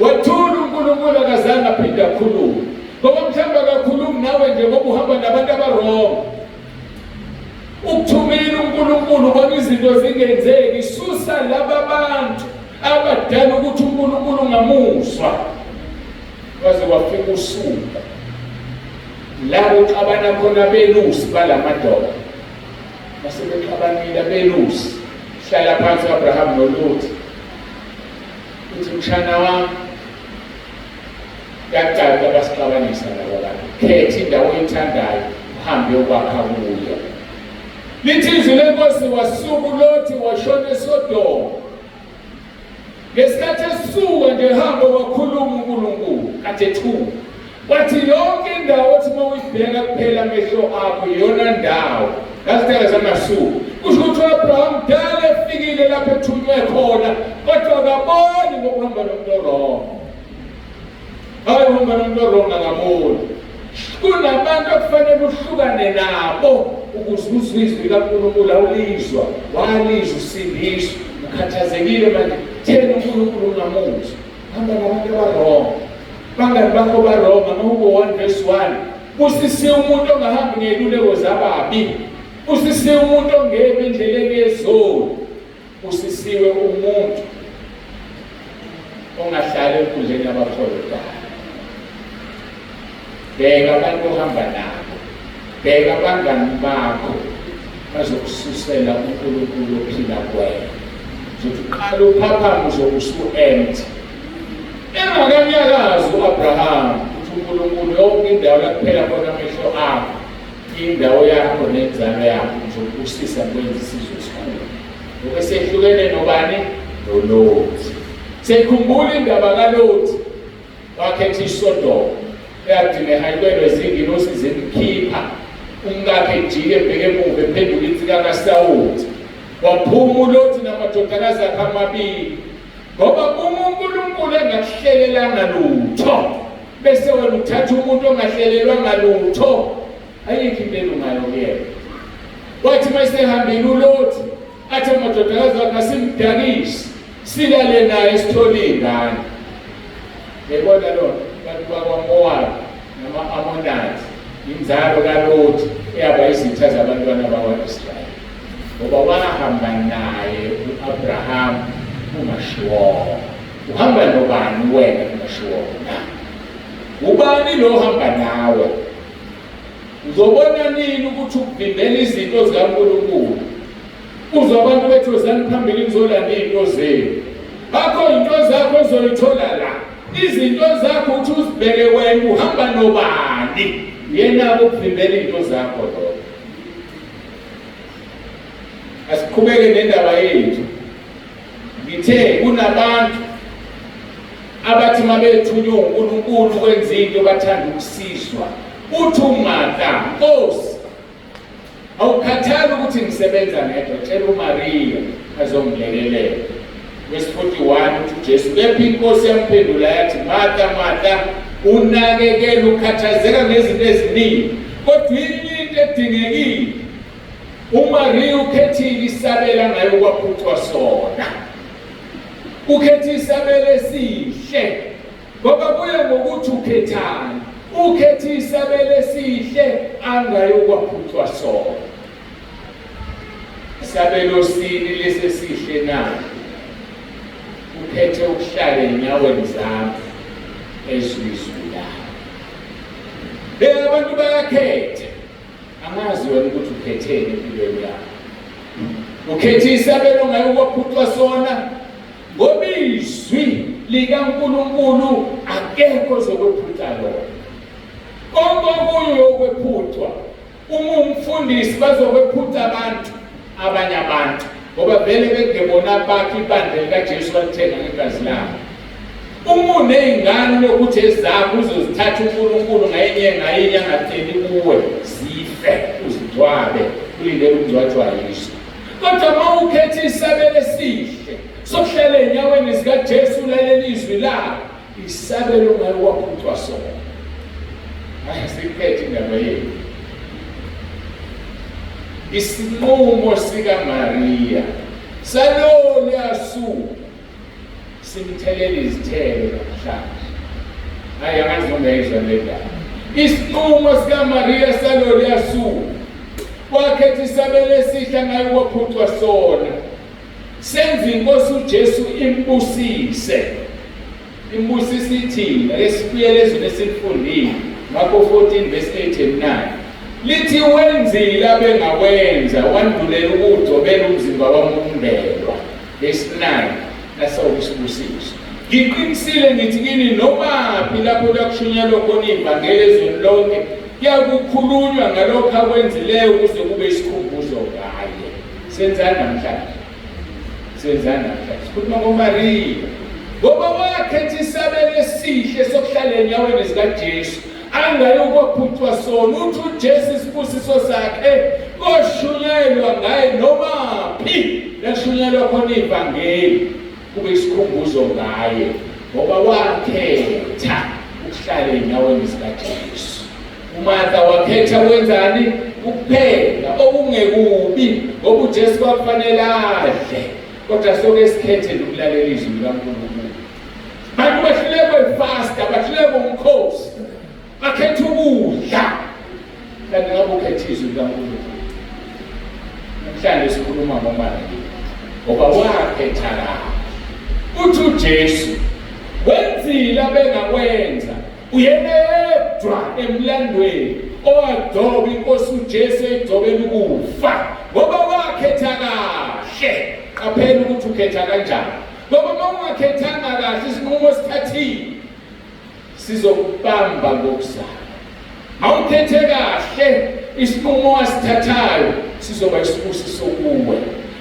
Wathula uNkulunkulu akazange aphinde akhulume. Ngoba mhlawumbe akakhulumi nawe nje ngoba uhamba nabantu abarong. Ukuthumile uNkulunkulu ubona izinto zingenzeki, susa laba bantu abadala ukuthi uNkulunkulu ungamuzwa. Kwaze kwafika usuku la kuxabana khona abelusi balamadoda. Masebexabanile abelusi, hlala phansi u-Abraham noLothi. Uthi mshana wami, kuyacaca basixabanisa laba bantu. Khetha indawo oyithandayo uhambe uyokwakha kuyo. Lithi izwi lenkosi wasuka uLothi washona eSodoma. Ngesikhathi esuka nje ehamba wakhuluma uNkulunkulu kade ethuka. Wathi yonke indawo othi uma uyibheka kuphela amehlo akho iyona ndawo. Ngazithela zangasuka. Kusho ukuthi u-Abraham dala efikile lapho ethunywe khona kodwa akaboni ngokuhamba nomuntu orong. Hayi uhamba nomuntu orong akaboni. Kunabantu okufanele uhlukane nabo ukuze uzwe izwi likaNkulunkulu awulizwa, walizwa usindiswa, ukhathazekile manje thena uNkulunkulu ungamuzwa. Hamba nabantu abarong. Bangani bakho barong, amahubo 1 verse 1. Busisiwe umuntu ongahambi ngey'luleko zababi. Busisiwe umuntu ongemi endleleni yezoni. Busisiwe umuntu ongahlali enkundleni yabakholwayo. Bheka abantu ohamba nabo, bheka abangani bakho bazokususela uNkulunkulu ophila kuwena. Uzothi uqala uphaphame uzobe usu-empty. Engakanyakazi u-Abraham ukuthi uNkulunkulu yonke indawo la kuphela khona amehlo akho indawo yakho nenzalo yakho ngizokubusisa kwenza isizwe esikhulu. Ngoba sehlukene nobani? NoLothi. Sekhumbula indaba kaLothi wakhetha iSodoma eyagcina ehayikwelwe zingilosi zimkhipha umkakhe ejike ebheke emuva ephenduka insika kaSawoti. Waphuma uLothi namadodakazi akhe amabili ngoba uma uNkulunkulu engakuhlelelanga lutho bese wena uthatha umuntu ongahlelelwanga lutho ayikho into elungayo kuyena wathi uma esehambile uLothi athi amadodakazi akhe asimdakise silale naye sithole iy'ngane yayibona lona abantu bakwaMowabi nama-Amonite inzalo kaLothi eyaba izitha zabantwana bakwa-Israyeli ngoba wahamba naye u-Abraham kungashiwongo uhamba nobani wena kungashiwongo na ubani lo ohamba nawe uzobona nini ukuthi ukuvimbela izinto zikaNkulunkulu uzwa abantu bethi wozani phambili ngizolanda iy'nto zenu bakho iy'nto zakho ozoyithola la izinto zakho uthi uzibheke wena uhamba nobani yena ukuvimbela iy'nto zakho lokho asiqhubeke nendaba yethu ngithe kunabantu abathi uma bethunywe uNkulunkulu kwenza into bathanda ukusizwa uthi uMartha Nkosi awukhathali ukuthi ngisebenza ngedwa tshela uMariya azongilekelela Verse 41 uthi uJesu kepha inkosi yamphendula yathi Martha Martha unakekela ukhathazeka ngezinto eziningi kodwa inye into edingekile uMariya ukhethile isabela ngayo kwaphucwa sona ukhethe isabelo esihle ngoba kuye ngokuthi ukhethani ukhethe isabelo esihle angayokwaphucwa sona Isabelo sini lesi esihle na? Ukhethe ukuhlala enyaweni zami ezwe izwi lakho. Beka abantu bayakhetha. Angazi wena ukuthi ukhetheni empilweni yakho. Ukhethe isabelo ngayo kwaphucwa sona ngoba izwi likaNkulunkulu akekho ozokwephuca lona. Konke okunye uyokwephucwa. Uma umfundisi bazokwephuca abantu abanye abantu ngoba vele bengebona bakhe ibandla likaJesu walithenga ngegazi lakhe. Uma uney'ngane lokuthi ezakho uzozithatha uNkulunkulu ngayinye ngayinye angaceli kuwe zife uzingcwabe ulindele ukungcwatshwa yiso. Kodwa uma ukhetha isabelo esihle sokuhlala ey'nyaweni zikaJesu ulalela izwi lakhe Isabelo ngayo waphucwa sona. Hayi siphethe indaba yethu. Isinqumo sikaMaria salolu suku simthelela izithelo namhlanje. Hayi angazi noma uyayizwa le ndaba. Isinqumo sikaMaria salolu suku wakhetha isabelo esihle ngayo waphucwa sona. Senza inkosi uJesu imbusise. Imbusise ithina ake sibuyele ezweni esilifundile. Marko 14 verse 8 and 9. Lithi wenzile abengawenza wandulela ukugcobela umzimba wami ukumbelwa. Verse 9 nasawusibusiso. Ngiqinisile ngithi kini nomaphi lapho kuyakushunyelwa khona ivangeli ezweni lonke kuyakukhulunywa ngalokho akwenzileyo ukuze kube isikhumbuzo ngaye. Senzani namhlanje? Senzani namhlanje? Sikhuluma ngoMariya. Ngoba wakhetha isabelo esihle sokuhlala enyaweni zikaJesu angayokophucwa sona. Uthi uJesu isibusiso sakhe koshunyayelwa ngaye nomaphi lashunyayelwa khona ivangeli kube isikhumbuzo ngaye ngoba wakhetha ukuhlala enyaweni zikaJesu. UMartha wakhetha kwenzani? Ukupheka okungekubi ngoba uJesu kwakufanele adle, kodwa soke sikhethe ukulalela izwi likaNkulunkulu. Bantu bahlulekwa ifasta, bahlulekwa umkhosi, bakhetha ukudla. Kanti ngabe ukhetha izwi likaNkulunkulu. Namhlanje sikhuluma ngoMariya ngoba wakhetha kahle. Uthi uJesu wenzile abengakwenza uyena yedwa emlandweni owagcoba inkosi uJesu egcobela ukufa ngoba wakhetha kahle. Qaphela ukuthi ukhetha kanjani, ngoba uma ungakhethanga kahle isinqumo osithathile sizokubamba ngokuzayo. Mawukhethe kahle isinqumo wasithathayo sizoba isibusiso kuwe.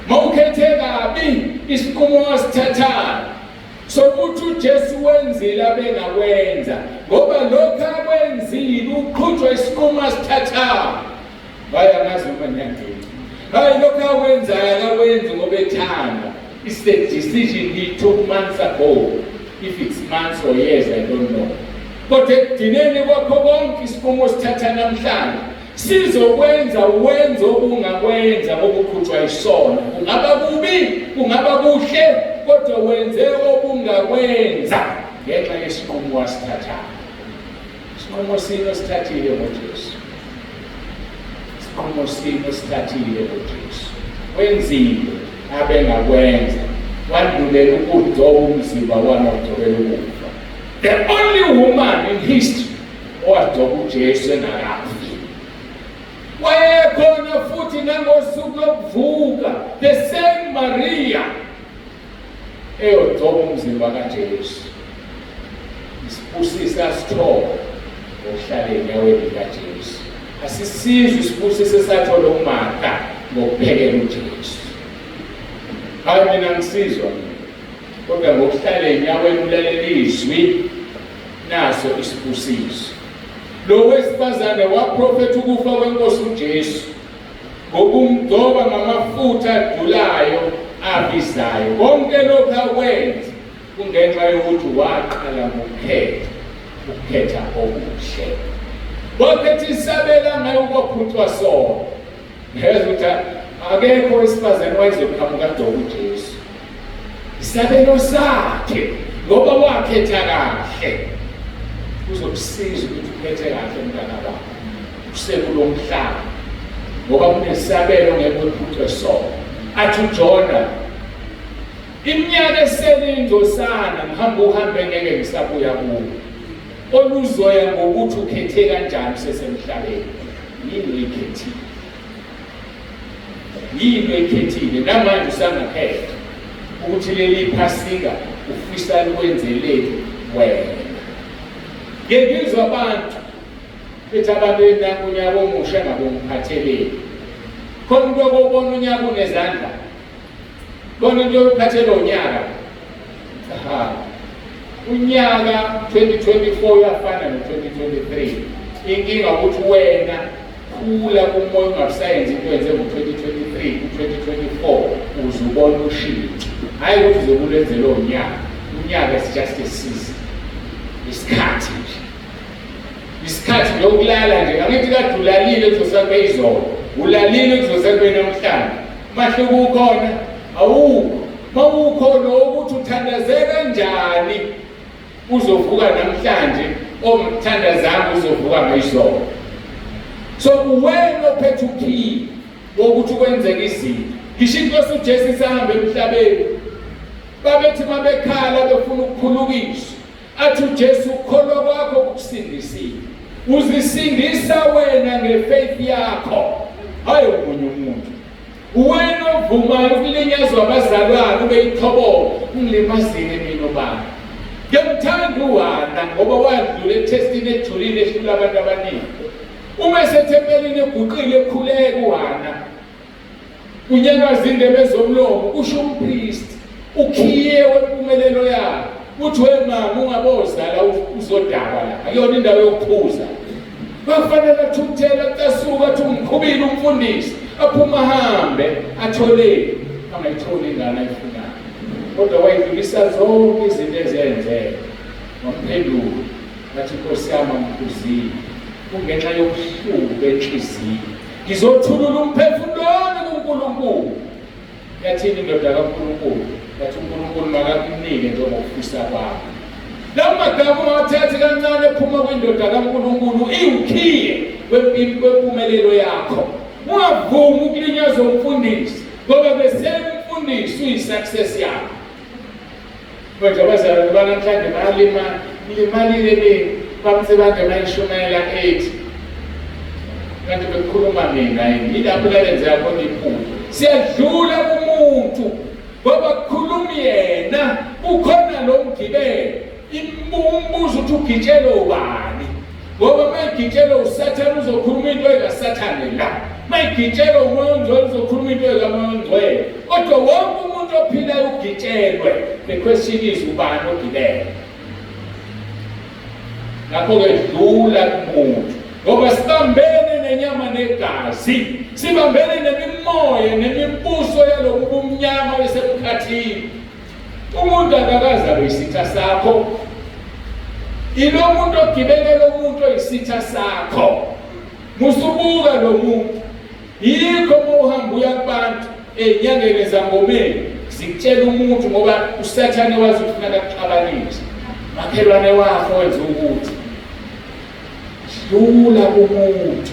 Mawukhethe kabi isinqumo wasithathayo sokuthi uJesu wenzile abengakwenza, ngoba lokho akwenzile uqhutshwa isinqumo asithathayo. Hayi, angazi noma ngiyangena. Hayi, lokho akwenzayo akakwenzi ngoba ethanda. It's the decision he took months ago. If it's months or years, I don't know. Kodwa ekugcineni kwakho konke isinqumo osithatha namhlanje sizokwenza wenze okungakwenza ngokuqhutshwa isona. Kungaba kubi, kungaba kuhle, kodwa wenze okungakwenza ngenxa yesinqumo wasithathayo. Isinqumo sini osithathile ngoJesu? Isinqumo sini osithathile ngoJesu? Wenzile abengakwenza, wandulela ukugcoba umzimba wami wagcobela ukufa. The only woman in history owagcoba uJesu engakafi. Wayekhona futhi nangosuku lokuvuka, the same Maria eyogcoba umzimba kaJesu. Isibusiso asithola ngokuhlala enyaweni likaJesu. Asisizwe isibusiso esathola uMartha ngokuphekela uJesu. Hayi, mina ngisizwa mina, kodwa ngokuhlala enyaweni ulalela izwi, naso isibusiso. Lo wesifazane waprofetha ukufa kwenkosi uJesu ngokumgcoba ngamafutha adulayo abizayo. Konke lokhu akwenza kungenxa yokuthi waqala ngokukhetha, ukukhetha okuhle. Wakhetha isabela ngayo kwaphucwa sona. Ngezwa ukuthi akekho wesifazane wayezoqhamuka agcobe uJesu. Isabelo sakhe ngoba wakhetha kahle. Kuzokusiza ukuthi ukhethe kahle mntana baba. Usekulo mhlaba ngoba kunesabelo ngeke wephucwe sona. Athi uJona iminyaka esele ingcosana ngihamba uhambe ngeke ngisabuya kuwo. Oluzoya ngokuthi ukhethe kanjani usesemhlabeni. Yini oyikhethile? Yini oyikhethile? Namanje usangakhetha ukuthi leli Phasika ufisa likwenzeleni wena. Ngike ngizwa abantu bethi abantu nanku unyaka omusha ngabongiphatheleni. Khona umuntu okubona unyaka unezandla. Khona into yokuphathela unyaka. Cha. Unyaka 2024 uyafana no-2023. Inkinga ukuthi wena khula kumoya ungakusayenzi into yenze ngo-2023 ku-2024 uze ubone ushintsho. Hhayi ukuthi uzobe lowo nyaka. Unyaka is just a season. Isikhathi nje. Isikhathi nje ukulala nje. Angithi kade ulalile kuzosekube izolo. Ulalile kuzosekube namhlanje. Mahluko ukhona? Awukho. Mawukhona ukuthi uthandaze kanjani uzovuka namhlanje, ongakuthandazanga uzovuka ngayizolo. So uwena ophethe ukhiye wokuthi kwenzeke izinto. Ngisho inkosi uJesu isahamba emhlabeni, babethi mabekhala befuna ukuphulukiswa, athi uJesu ukukholwa kwakho kukusindisile. Uzisindisa wena ngefaith yakho, hayi omunye umuntu. Uwena ovumayo ukulinyazwa abazalwane ube ithobolo, ungilimazile mina ubaba. Ngiyamthanda uHana ngoba wadlula ethestini ejulile ehlula abantu abaningi. Uma esethempelini eguqile ekhuleka uHana, kunyakaza indebe zomlomo, kusho umpristi, ukhiye wempumelelo yakhe. Uthi we mama ungabozala uzodakwa la, akuyona indawo yokuphuza. Bafanele athukuthele acasuka athi ungiqhubile umfundisi, aphuma ahambe athole angayitholi ingane ayifunayo. Kodwa wayidlulisa zonke izinto ezenzeka. Wamphendula wathi Nkosi yami angiphuzile kungenxa yobuhlungu benhliziyo. Ngizothulula umphefumulo wami kuNkulunkulu. Yathini indoda kaNkulunkulu? Yathi uNkulunkulu makakunike njengokufisa kwakho. La magama ungawathathi kancane ephuma kwindoda kaNkulunkulu iwukhiye wempumelelo yakho. Ungavumi ukulinyazwa umfundisi ngoba bese umfundisi uyi-success yakho. Manje abazalwane banamhlanje bayalimala, ngilimalile mina, bamsebanje bayishumayela 8. Kanti bekukhuluma mina yini? Yilapho lalenzeka khona iphutha. Siyadlula kumuntu ngoba kukhuluma yena, kukhona lo mgibelo. Umbuzo uthi ugitshelwe ubani? Ngoba uma igitshelwe uSathane uzokhuluma into ekaSathane la. Uma igitshelwe uMoya oNgcwele uzokhuluma into ekaMoya oNgcwele. Kodwa wonke umuntu ophilayo ugitshelwe. The question is ubani ogibele? Ngakho-ke dlula kumuntu ngoba sibambene nenyama negazi, sibambene nemimoya nemibuso yalobu bumnyama besemkhathini. Umuntu akakaze abe isitha sakho. Ilo muntu ogibele lo muntu oyisitha sakho. Musubuka lo muntu. Yikho uma uhamba uya kubantu ey'nyangeni zangomeni zikutshela umuntu ngoba usathane wazi ukuthi funeka kuxabanise. Makhelwane wakho wenza ukuthi dlula kumuntu.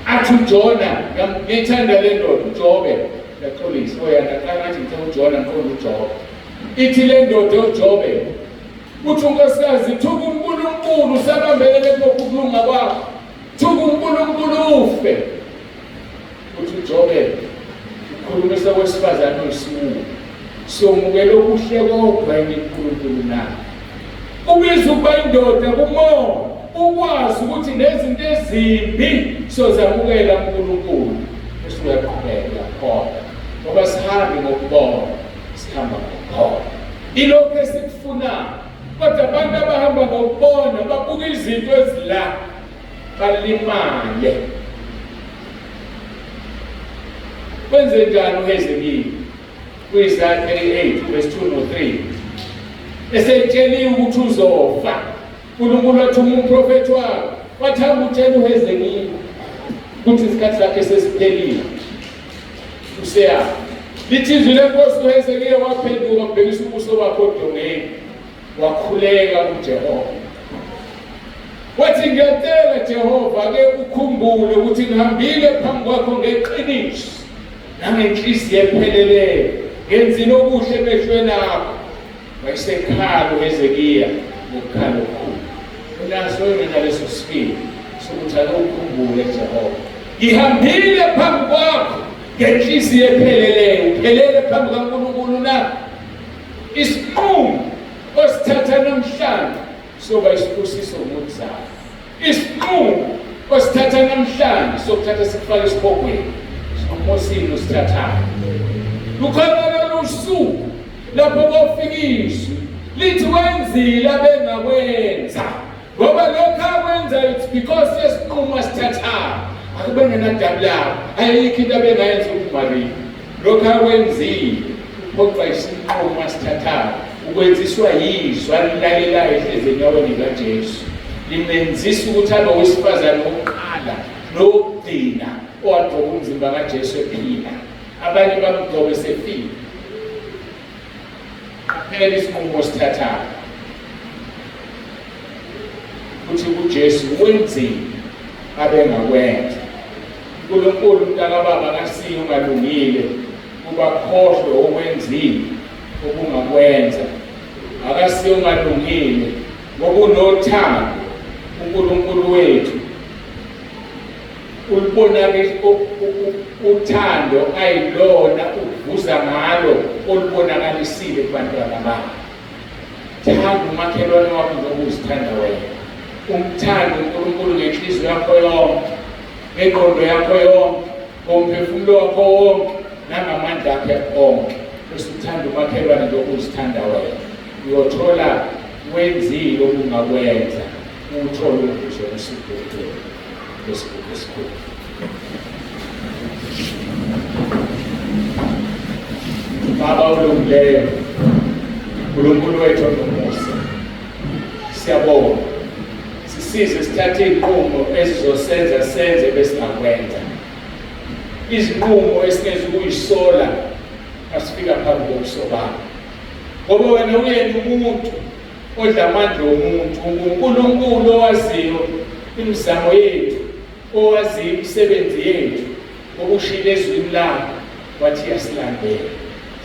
Athi uJona, ngiyayithanda le ndoda uJobe. Ngiyaxolisa. Oya ngaqala ngathi ngithe uJona ngiqonda uJobe. Ithi le ndoda uJobe uthi unkosikazi thuka uNkulunkulu usabambelele kulokhu kulunga kwakho. Thuka uNkulunkulu ufe. Uthi uJobe ukhulumisa kwesifazane oyisiwula. Siyomukela okuhle kodwa yini kuNkulunkulu na? Ubiza ukuba indoda kumoya ukwazi ukuthi nezinto ezimbi siyozamukela uNkulunkulu. Bese uyaqhubeka uyakholwa ngoba sihambi ngokubona sihamba ngokukholwa. Ilokhu esikufunayo kodwa abantu abahamba ngokubona babuka izinto ezila balimale. Kwenze njani uHezekiya? Kwi-Isaya 38 verse 2 no 3 esetsheliwe ukuthi uzofa uNkulunkulu wathuma umprofethi wakhe wathi hamba utshela uHezekiya ukuthi isikhathi sakhe sesiphelile useyafa lithi izwi lenkosi uHezekiya waphenduka wabhekisa ubuso bakhe odongeni wakhuleka kuJehova wathi ngiyacela Jehova ke ukhumbule ukuthi ngihambile phambi kwakho ngeqiniso nangenhliziyo epheleleyo ngenzile okuhle emehlweni akho wayesekhala uHezekiya ngokukhala okukhulu unaso yona leso sibili sokuthi ake ukhumbule Jehova ngihambile phambi kwakho ngenhliziyo epheleleyo uphelele phambi kaNkulunkulu na Isinqumo osithatha namhlanje soba isibusiso ngokuzayo. Isinqumo osithatha namhlanje sokuthatha sikufake esihogweni. Isinqumo sini osithathayo. Lukhona lolu suku lapho kofika izwi lithi wenzile abengakwenza ngoba lokho akwenza it's because yesinqumo asithathayo akube ngenadabu labo ayikho into abengayenza ukumaria Lokhu akwenzile uphoqwa isinqumo asithathayo ukwenziswa yizwi alilalelayo ehlezi enyaweni kaJesu limenzisa ukuthi abe owesifazane wokuqala nowokugcina owagqoka umzimba kaJesu ephila abanye bamgqoke esefile qaphela isinqumo osithathayo ukuthi uJesu wenzile abengakwenza uNkulunkulu mntakababa akasiye ungalungile kuba khohlwe okwenzile okungakwenza akasiye ungalungile ngoba unothando uNkulunkulu wethu ulubonakisa uthando ayilona uvuza ngalo olubonakalisile kubantwana bakhe. Thanda umakhelwane wakho njengoba uzithanda wena. Umthande uNkulunkulu ngenhliziyo yakho yonke, ngengqondo yakho yonke, ngomphefumulo wakho wonke nangamandla akhe onke. Bese uthanda umakhelwane njengoba uzithanda wena. Uyothola wenzile obungakwenza, uwuthole umvuzo wosuku lokugcina lwesigubhu esikhulu. Baba olungileyo, Nkulunkulu wethu onomusa, siyabonga. Sisize sithathe izinqumo ezizosenza senze besingakwenza. Izinqumo esingezikuyisola masifika phambi kobuso bakho. Ngoba wena uyena umuntu odla amandla omuntu, unguNkulunkulu owaziyo imizamo yethu, owaziyo imisebenzi yethu, okushilo ezwini lakho wathi yasilandela.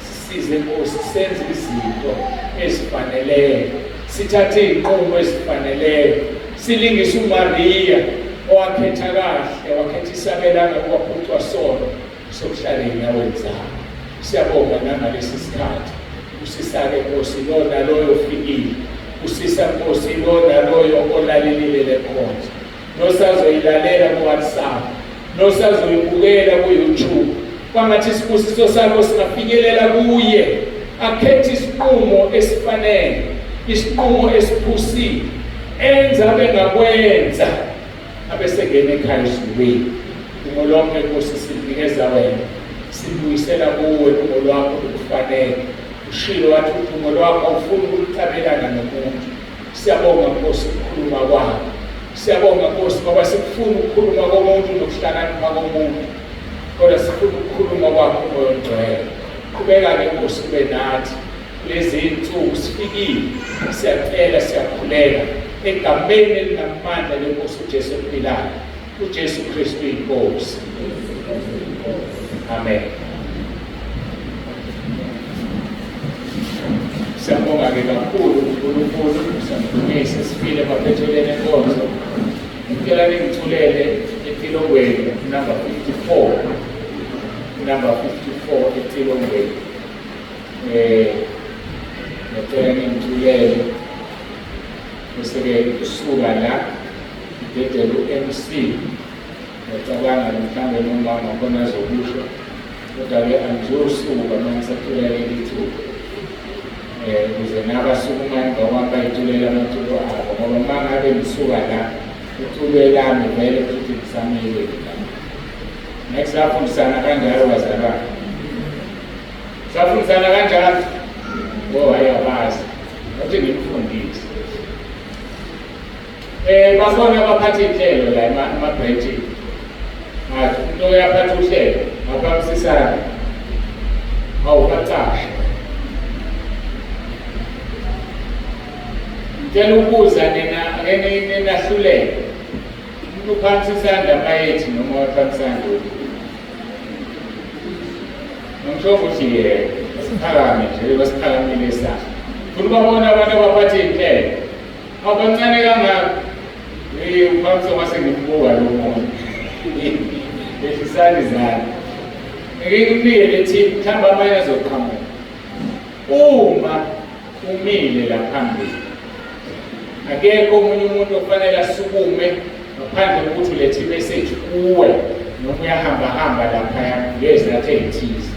Sisize Nkosi senze izinto ezifaneleyo, sithathe izinqumo ezifaneleyo, silingise uMariya owakhetha kahle, wakhetha isabelo angakwaphutshwa sona sokuhlala ey'nyaweni zakho. Siyabonga nangalesi sikhathi. Busisa-ke Nkosi lo naloyo ofikile. Busisa Nkosi lo naloyo olalelile le nkonzo. Nosazoyilalela ku-WhatsApp, nosazoyibukela ku-YouTube. Kwangathi isibusiso sakho singafinyelela kuye. Akhethe isinqumo esifanele, isinqumo esiphusile. Enza abengakwenza. Abesengena ekhaya ezulwini. Dumo lonke Nkosi sinikeza wena, silubuyisela kuwe dumo lwakho lukufanele. Ushilo wathi udumo lwakho awufuni ukulucabelana nomuntu. Siyabonga Nkosi ukukhuluma kwakho. Siyabonga Nkosi ngoba sikufuna ukukhuluma komuntu nokuhlakanipha komuntu, kodwa sifuna ukukhuluma kwakho uMoya oNgcwele. Qhubeka-ke Nkosi ube nathi kulezi iy'nsuku sifikile, siyacela siyakhuleka egameni elinamandla lenkosi uJesu ophilayo, uJesu Kristu inkosi. Amen. Siyabonga-ke kakhulu uNkulunkulu, siyamdumisa sifile emaphethelweni enkonzo. Ngicela ningiculele etilongweni number 54, number 54 etilongweni. Ngicela ningiculele bese-ke kusuka la ngidedele u-MC. Ngiyacabanga mhlawumbe nomama khona azokusho, kodwa-ke angizosuka uma ngisacula leli thuba ukuze nabasukuma emva kwami bayiculela amaculo abo, ngoba uma ngabe ngisuka la iculo elami vele futhi ngisamile la. Next safundisana kanjalo bazalwane, safundisana kanjalo. Oh, hayi abazi wathi ngimfundise. Bakhona abaphatha inhlelo la ema-branchini. Ngathi umuntu oyaphatha uhlelo ngaphamsisana awubacashe. Ngicela ukubuza nina ake ninahlulele. Umuntu uphansi isandla mayethi noma waphansi isandla. Ngisho ukuthi yebo, siphakame nje, basiphakamile isandla. Funa ubabona abantu abaphatha iy'nhlelo. Awubancane kangaka. Hey, uphansi wase ngimbuka lo muntu. Yehlisani izandla. Ngike ngimnike le tip, mhlawumbe amanye azoqhamuka. Uma umile la phambili, akekho omunye umuntu okufanele asukume ngaphandle kokuthi ulethe imeseji kuwe noma uyahambahamba laphaya ngezizathu ey'thize.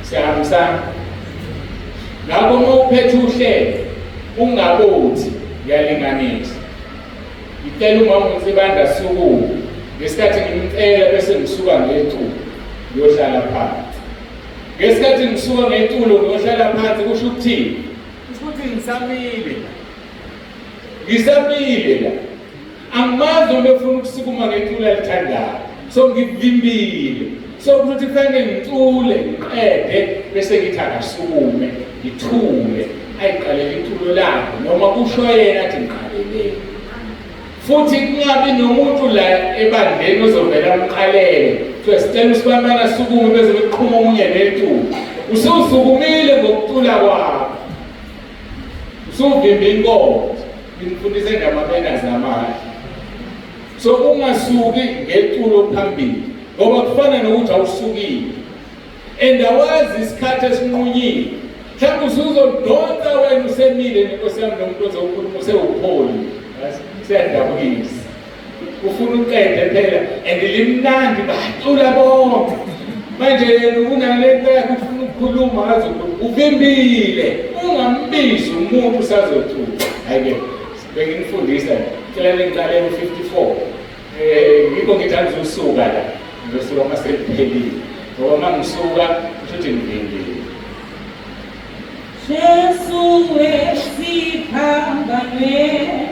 Siyahambisana? Ngakho uma uphethe uhlelo ungabothi ngiyalinganisa. Ngicela umama uNsibanda asukume ngesikhathi ngimcela bese ngisuka ngeculo ngiyohlala phansi. Ngesikhathi ngisuka ngeculo ngiyohlala phansi kusho ukuthini? Kusho ukuthi ngisamile la. Ngisamile la. Angimazi uma efuna ukusukuma ngeculo alithandayo. So ngivimbile. So ukuthi kufanele ngicule ngiqede bese ngithi akasukume ngithule ayiqalele iculo lakhe noma kusho yena athi ngiqaleleni. Futhi kungabi nomuntu la ebandleni ozovela amqalele. Kuthiwa sicela usibambana asukume bese beqhuma omunye neculo. Ususukumile ngokucula kwakho. Usuvimba inkonzo. Ngifundise ngamamena zamanje. So ungasuki ngeculo phambili ngoba kufana nokuthi awusukile. And awazi isikhathi esinqunyiwe. Mhlawumbe usuzodonsa wena usemile nenkosi yami nomuntu ozokhuluma usewupholi. Siyadabukisa. Ufuna uqede phela and limnandi bacula bonke. Manje yena unalento yakhe ufuna ukukhuluma akazokhuluma. Uvimbile ungambizi umuntu usazocula. Hayi ke benginifundisa cela niqale ku-54 eh ngikho ngithi angizosuka la ngizosuka uma sekuphelile ngoba uma ngisuka kusho ukuthi ngivimbile. Jesu esiphambanweni.